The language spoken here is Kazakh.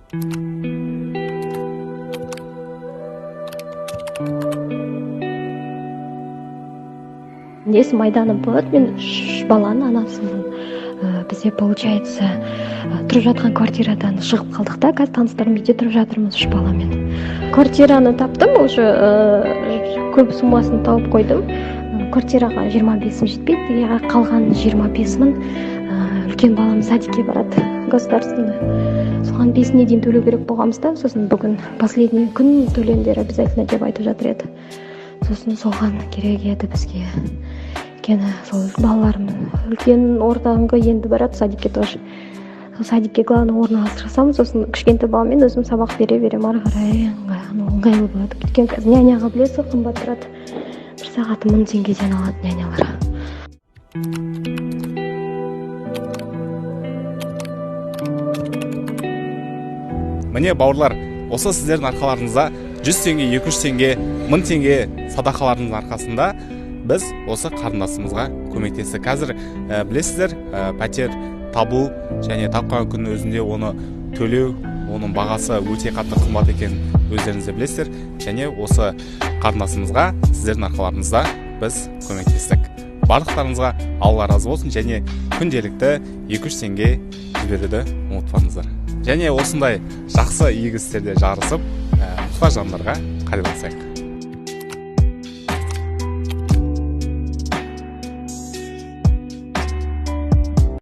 Есімім Айдана болады, мен 3 баланың анасымын. Бізде, получается, тұрып жатқан квартирадан шығып қалдық та, қазір таныстарым үйде тұрып жатырмыз 3 баламен. Квартираны таптым, уже көп суммасын тауып қойдым. Квартираға 25 мың жетпейді, қалған 25 мың үлкен балам садикке барады, государственный. Соған 5-іне дейін төлеу керек болғанбыз да, сосын бүгін последний күн төлеңдер обязательно деп айтып жатыр еді. Сосын соған керек еді бізге. Өйткені сол балаларым үлкен, ортаңғы енді барады садикке тоже. Сол садикке главное орналастырсам, сосын кішкентай баламен өзім сабақ бере беремін, ары қарай ыңғайлы болады. Өйткені қазір няняға білесіз ғой, қымбат тұрады. Бір сағаты 1000 теңгеден алады нянялар. Міне бауырлар, осы сіздердің арқаларыңызда 100 теңге, 200 теңге, 1000 теңге садақаларыңыздың арқасында біз осы қарындасымызға көмектестік. Қазір білесіздер, пәтер табу және тапқан күннің өзінде оны төлеу, оның бағасы өте қатты қымбат екенін өздеріңіз де білесіздер. Және осы қарындасымызға сіздердің арқаларыңызда біз көмектестік. Барлықтарыңызға Алла разы болсын және күнделікті 200 теңге жіберуді ұмытпаңыздар. Және осындай жақсы игі істерде жарысып, мұқтаж жандарға қарайласайық.